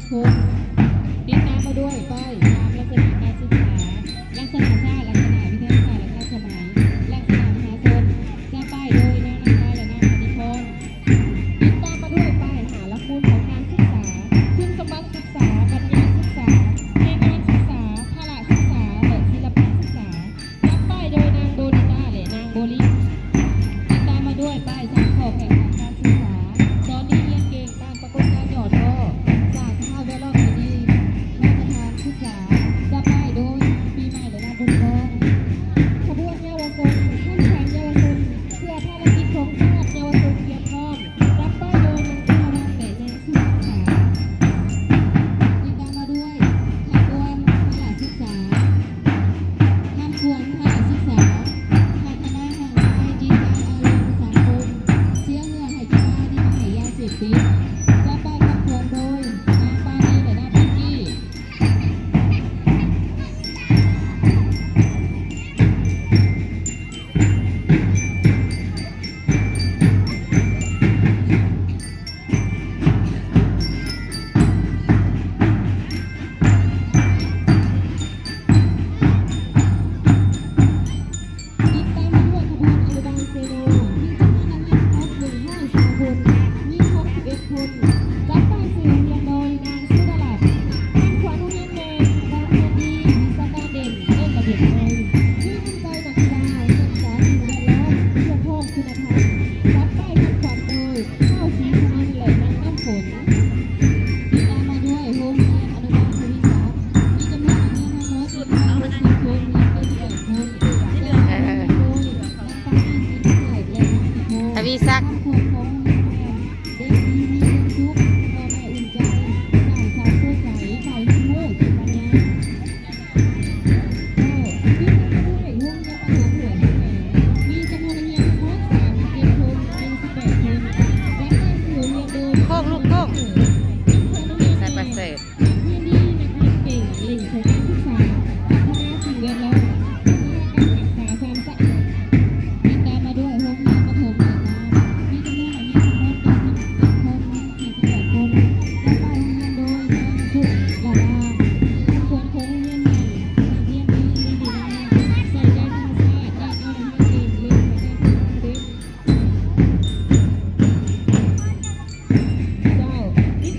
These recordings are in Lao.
ຄົນ. ຕິດຕາມມາດ້ວຍປ້າຍສາມ ລັກສະນະການສຶກສາ, ລັກສະນະຊາດ, ລັກສະນະວິທະຍາສາດ ແລະ ທັນສະໄໝ, ລັກສະນະມະຫາຊົນ. ຈະປ້າຍໂດຍນາງນ້ຳຕາ ແລະ ນາງມະນີພອນ. ຕິດຕາມມາດ້ວຍປ້າຍຫ້າ ຫຼັກມູນຂອງການສຶກສາ, ຄຸນສົມບັດສຶກສາ, ປັນຍາສຶກສາ, ແຮງງານສຶກສາ, ພາລະສຶກສາ ແລະ ສິລະປະສຶກສາ. ຈະປ້າຍໂດຍນາງໂບລິຕາ ແລະ ນາງໂບລິ. ຕິດຕາມມາດ້ວຍປ້າຍສາມ ຂໍ້ແຂງທາງການສຶກສາ, ສອນດີຮຽນເກັ່ງ, ຕ້ານປາກົດການຫຍໍ້ທໍ້, ສ້າງສະພາບແວດລ້ອມທີ່ດີ, ມາດຕະຖານສຶກສາ. ຈະປ້າຍໂດຍນາງປີໃໝ່ ແລະ ນາງບຸນທອງ. ຂະບວນເຍົາວະຊົນ, ຂັ້ນແຂວງເຍົາວະຊົນ ເພື່ອພາລະກິດຂອງຊາດ, ເຍົາວະຊົນກຽມພ້ອມ. ຈະປ້າຍໂດຍນາງອຸມາວັນ ແລະ ນາງສຸພັດສາ. ຕິດຕາມມາດ້ວຍຂະບວນພາລະສຶກສາ, ຄຳຂວັນພາລະສຶກສາ, ພັດທະນາຮ່າງກາຍ, ຈິດໃຈ, ອາລົມ, ສັງຄົມ, ເສຍເຫື່ອໃຫ້ກິລາ, ດີໃຫ້ຢາເສບຕິດ. ຈະປ້າຍຄຳຂວັນໂດຍນາງປານີ ແລະ ນາງພິງກີ. ຕິດຕາມມາດ້ວຍຂະບວນອະນຸບານເຊໂນ, ມີຈຳນວນນັກຮຽນທັງໝົດໜຶ່ງຮ້ອຍຊາວຄົນ, ຍິງຫົກສິບເອັດຄົນ. ຈັບປ້າຍຊື່ໂຮງຮຽນໂດຍນາງສຸດາລັດ. ຄຳຂວັນໂຮງຮຽນແມ່ນ ການຮຽນດີ, ວິຊາການເດັ່ນ, ເອີ້ນລະບຽບໄທ, ມີນ້ຳໃຈນັກກິລາ, ຮັກສາສິ່ງແວດລ້ອມ, ຮຽກຮ້ອງຄຸນນະທຳ. ຈັບປ້າຍຄຳຂວັນໂດຍ ທ້າວ ສີສຸນັນ ແລະ ນາງນ້ຳຝົນ. ຕິດຕາມມາດ້ວຍໂຮງຮຽນອະນຸບານທະວີສັກ, ມີຈຳນວນນັກຮຽນທັງໝົດ ເຈັດຮ້ອຍຫົກສິບຄົນ, ຍິງເຈັດສິບແປດຄົນ. ຈັດຕັ້ງໂດຍນາງປານີ ສີວິໄລ ແລະ ນາງນິໂຄ. ທະວີສັກ. ຄຳຂວັນຂອງໂຮງຮຽນແມ່ນ ເດັກດີມີຄວາມສຸກ, ພໍ່ແມ່ອຸ່ນໃຈ, ສ້າງສັນສົດໃສ, ເຂົ້າຮຽນຮູ້, ເກີດປັນຍາ. ເຈົ້າ, ມີຄວາມເປັນໄປໄດ້ ໂຮງຮຽນປະຖົມຫົວແຮງງານ ມີຈຳນວນນັກຮຽນທັງໝົດສາມສິບເຈັດຄົນ, ຍິງສິບແປດຄົນ. ຈັດຕັ້ງຊື່ໂຮງຮຽນໂດຍ ໂຄ້ງລູກໂຄ້ງ ສາຍປະເສີດ. ນັກຮຽນດີ, ນັກຮຽນເກັ່ງ, ເລັ່ງໃສ່ການສຶກສາ, ພັດທະນາສິ່ງແວດລ້ອມ, ພັດທະນາການຮັກສາຄວາມສະອາດ. ຕິດຕາມມາດ້ວຍໂຮງຮຽນປະຖົມເໜືອງາມ ມີຈຳນວນນັກຮຽນທັງໝົດເຈັດສິບເຈັດຄົນ, ສີ່ສິບແປດຄົນ. ຈັດຕັ້ງໂຮງຮຽນໂດຍນາງ ສຸລະດາ. ຄຳຂວັນຂອງໂຮງຮຽນແມ່ນ ນັກຮຽນດີ ມີວິໄນ, ໃສ່ໃຈທຳມະຊາດ, ຢາກເອົານັກຮຽນເກັ່ງ, ເລັ່ງໃສ່ການສຶກສາເດັດ. ເຈົ້າ, ຕິດ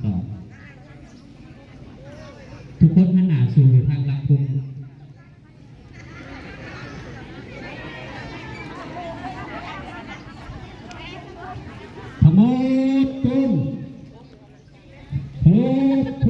ຕໍ່. ທຸກຄົນຫັນໜ້າສູ່ທາງຫຼັກໂຮງ. ທັງໝົດ ໂຕ ໂຕ ໂຕ.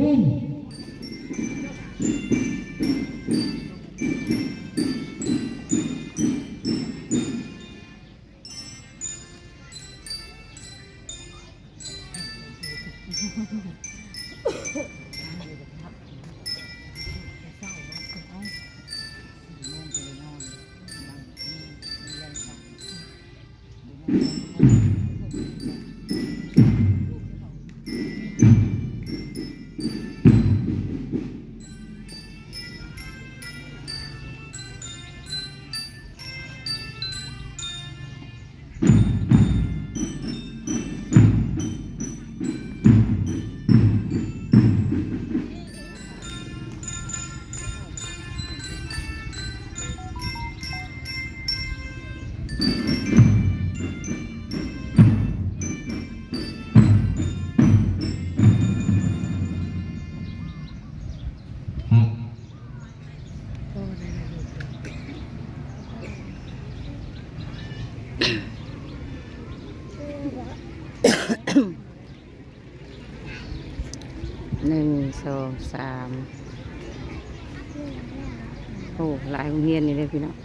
ໜຶ່ງ ສອງ ສາມ ໂອ້ ຫຼາຍໂຮງຮຽນຢູ່ເດ້ພີ່ນ້ອງ.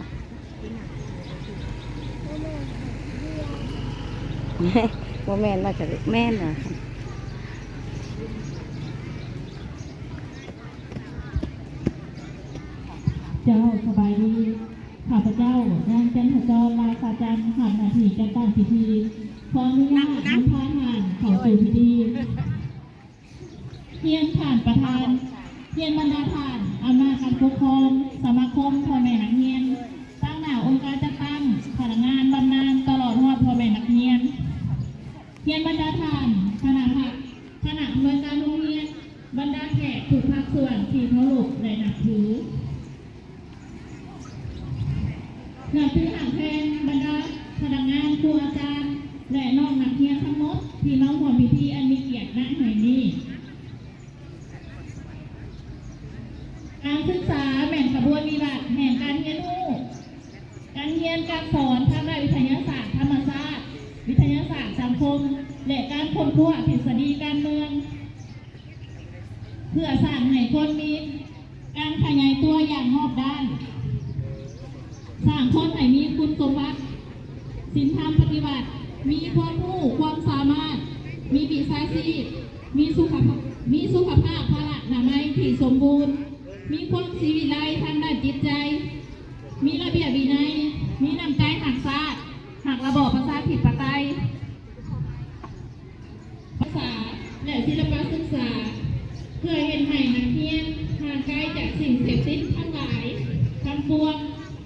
ບໍ່ແມ່ນວ່າຈະແມ່ນນະ. ເຈົ້າ ສະບາຍດີ. ຂ້າພະເຈົ້າ ນາງ ຈັນທະຈອນ ລາຊາຈັນ ຮັບໜ້າທີ່ຈັດຕັ້ງພິທີ. ຂໍອະນຸຍາດນຳພາທ່ານເຂົ້າສູ່ພິທີ. ຮຽນທ່ານປະທານ, ຮຽນບັນດາທ່ານອຳນາດການປົກຄອງ, ສະມາຄົມພໍ່ແມ່ນັກຮຽນ, ຕາງໜ້າອົງການຈັດຕັ້ງ, ພະນັກງານບຳນານ, ຕະຫຼອດຮອດພໍ່ແມ່ນັກຮຽນ. ຮຽນບັນດາທ່ານຄະນະພັກ, ຄະນະອຳນວຍການໂຮງຮຽນ, ບັນດາແຂກທຸກພາກສ່ວນທີ່ເຄົາລົບ ແລະ ນັບຖື. ນັບຖືຮັກແພງບັນດາພະນັກງານ, ຄູອາຈານ ແລະ ນ້ອງນັກຮຽນທັງໝົດທີ່ມາຮ່ວມພິທີອັນມີກຽດນະແຫ່ງນີ້. ການສຶກສາແມ່ນຂະບວນວິວັດແຫ່ງການຮຽນຮູ້, ການຮຽນການສອນທາງດ້ານວິທະຍາສາດທຳມະຊາດ, ວິທະຍາສາດສັງຄົມ ແລະ ການຄົ້ນຄວ້າທິດສະດີການເມືອງ. ເພື່ອສ້າງໃຫ້ຄົນມີການຂະຫຍາຍຕົວຢ່າງຮອບດ້ານ, ສ້າງຄົນໃຫ້ມີຄຸນສົມບັດ, ສິນທຳປະຕິວັດ, ມີຄວາມຮູ້ຄວາມສາມາດ, ມີວິຊາຊີບ, ມີສຸຂະພາບ, ມີສຸຂະພາບພະລະນາໄມທີ່ສົມບູນ, ມີຄວາມສີວິໄລທາງດ້ານຈິດໃຈ, ມີລະບຽບວິໄນ, ມີນ້ຳໃຈຮັກຊາດ, ຮັກລະບອບປະຊາທິປະໄຕ. ພາສາ ແລະ ສິລະປະສຶກສາ ເພື່ອເຮັດໃຫ້ນັກຮຽນຫ່າງໄກຈາກສິ່ງເສບຕິດທັງຫຼາຍທັງປວງ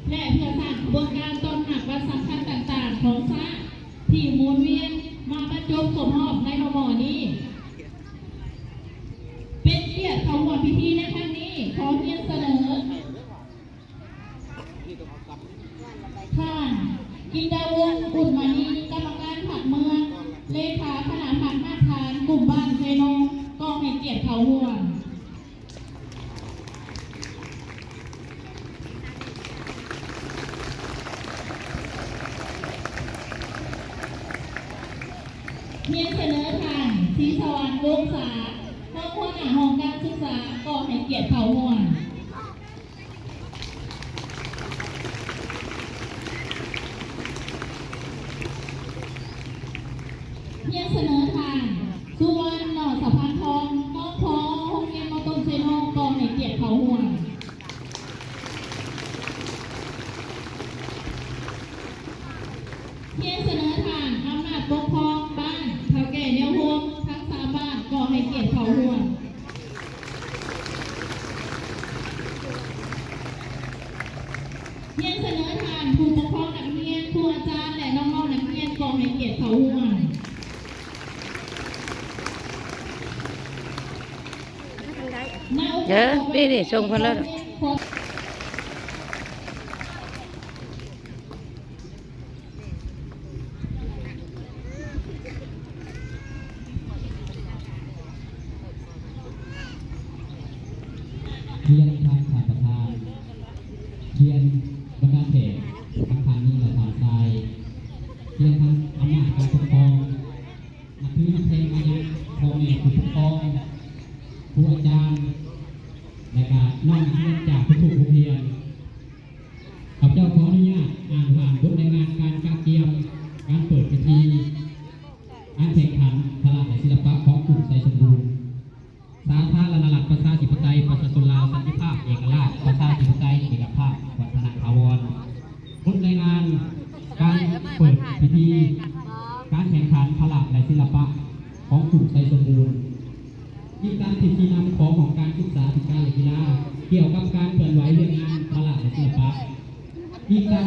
ແລະ ເພື່ອສ້າງຂະບວນການຕ້ອນຮັບວັນສຳຄັນຕ່າງໆຂອງຊາດທີ່ໝູນວຽນມາບັນຈົບຄົບຮອບໃນມໍ່ໆນີ້. ເປັນກຽດເຂົ້າຮ່ວມພິທີໃນຄັ້ງນີ້ ຂໍຮຽນສະເໜີ ທ່ານ ກິນດາວົງ ອຸດມະນີ ກຳມະການພັກເມືອງ ເລຂາຄະນະພັກຮາກຖານກຸ່ມບ້ານເຊໂນ ກໍໃຫ້ກຽດເຂົ້າຮ່ວມ. ຮຽນສະເໜີທ່ານ ສີສະຫວັນ ວົງສາ ຮອງຫົວໜ້າຫ້ອງການສຶກສາ ກໍໃຫ້ກຽດເຂົ້າຮ່ວມ. ຮຽນສະເໜີທ່ານ ສຸວັນ ໜໍ່ສະພັນທອງ ຮອງ ຜອ ໂຮງຮຽນ ມ.ຕົ້ນ ເຊໂນ ກໍໃຫ້ກຽດເຂົ້າຮ່ວມ. ຮຽນສະເໜີທ່ານ ອຳນາດປົກຄອງບ້ານ ເຖົ້າແກ່ແນວໂຮມ ທັງສາມບ້ານ ກໍໃຫ້ກຽດເຂົ້າຮ່ວມ. ຮຽນສະເໜີທ່ານ ຜູ້ປົກຄອງນັກຮຽນ, ຄູອາຈານ ແລະ ນ້ອງໆນັກຮຽນ ກໍໃຫ້ກຽດເຂົ້າຮ່ວມ. ເອີ ນີ້ໆ ສົ່ງເພິ່ນແລ້ວ. ຮ ຄູອາຈານ ແລະ ກະນ້ອງນັກຮຽນຈາກທຸກໆໂຮງຮຽນ. ຂ້າພະເຈົ້າຂໍອະນຸຍາດອ່ານຜ່ານບົດລາຍງານການກະກຽມການເປີດພິທີ ການແຂ່ງຂັນພະລະ ແລະ ສິລະປະຂອງກຸ່ມໄຊສົມບູນ ສາທາລະນະລັດ ປະຊາທິປະໄຕ ປະຊາຊົນລາວ ສັນຕິພາບ ເອກະລາດ ປະຊາທິປະໄຕ ເອກະພາບ ວັດທະນະຖາວອນ. ບົດລາຍງານການເປີດພິທີການແຂ່ງຂັນພະລະ ແລະ ສິລະປະຂອງກຸ່ມໄຊສົມບູນ. ອີງຕາມທິດຊີ້ນຳຂອງຫ້ອງການສຶກສາທິການ ແລະ ກິລາ ກ່ຽວກັບການເຄື່ອນໄຫວວຽກງານພະລະ ແລະ ສິລະປະ. ອີງຕາມ